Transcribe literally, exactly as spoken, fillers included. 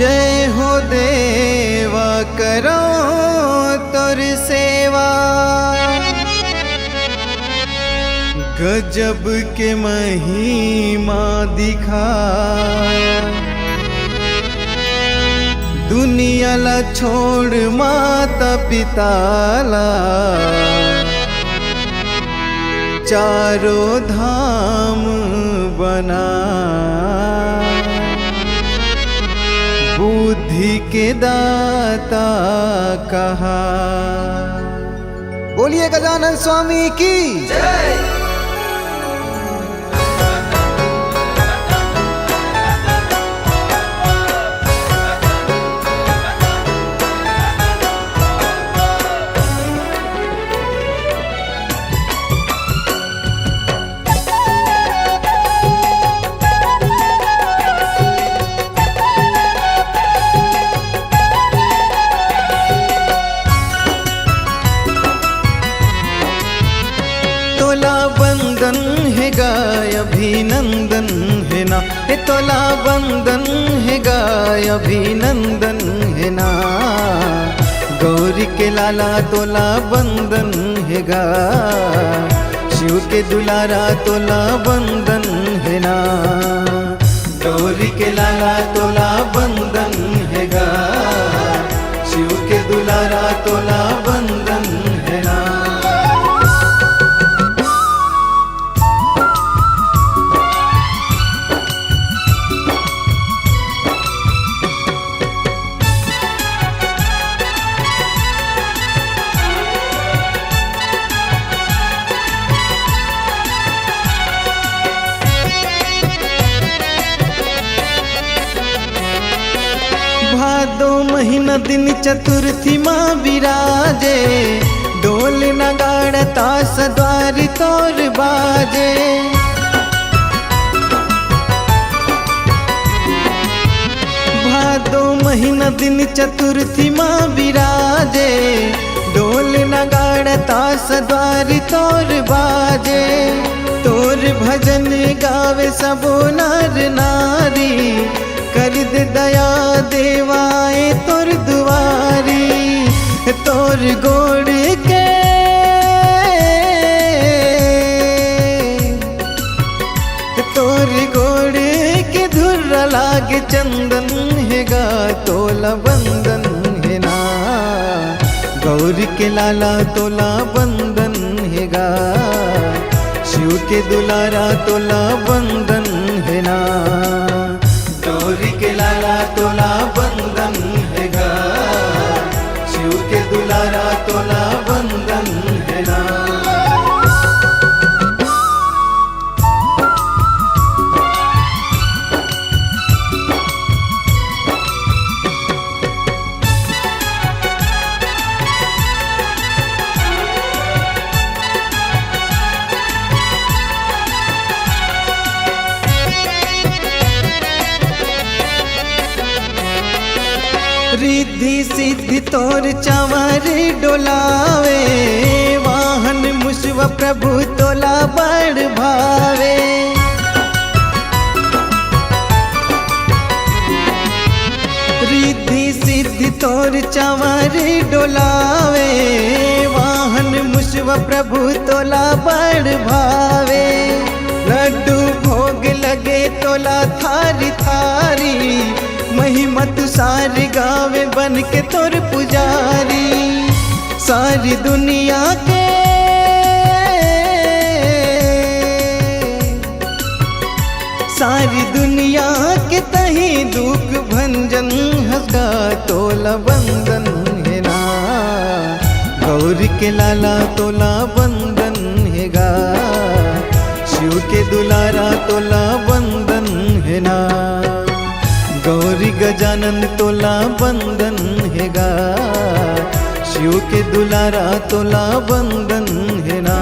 जय हो देवा, करो तोर सेवा। गजब के महिमा दिखा, दुनिया ला छोड़ माता पिता ला, चारों धाम बना, बुद्धि के दाता कहा। बोलिए गजानन स्वामी की जय। तोला वंदन हे गा, अभिनंदन हे ना। ए तोला वंदन हे गा, अभिनंदन हे ना। गौरी के लाला तोला वंदन हे गा, शिव के दुलारा तोला वंदन हे ना। गौरी के लाला तोला वंदन हे गा, शिव के दुलारा तोला वंदन हे ना। भादो महीना दिन चतुर्थी मा विराजे, ढोल नगाड़ा तास द्वारी तोर बाजे। भादो महीना दिन चतुर्थी मा विराजे, ढोल नगाड़ा तास द्वारी तोर बाजे। तोर भजन गावे सबो नर नारी, कर दे दया देवा ए तोर दुआरी। तोर गोड़ के, तोर गोड़ के धुर्रा लागे चंदन हे गा, तोला वंदन हे ना। गौरी के लाला तोला वंदन हे गा, शिव के दुलारा तोला वंदन हे ना। गौरी के लाला तोला वंदन हे गा, शिव के दुलारा तोला वंदन हे ना। रिद्धि सिद्धि तोर चंवर डोलावे, वाहन मुसवा प्रभु तोला बड़ भावे। रिद्धि सिद्धि तोर चंवर डोलावे, वाहन मुसवा प्रभु तोला बड़ भावे। लड्डू भोग लगे तोला थारी थारी, महिमा तू सारी गावे बन के तोर पुजारी। सारी दुनिया के, सारी दुनिया के तही दुख भंजन हस गा, तोला वंदन हे ना। गौरी के लाला तोला वंदन हे गा, शिव के दुलारा तोला वंदन हे ना। गौरी गजानन तोला वंदन हे गा, शिव के दुलारा तोला वंदन हे ना।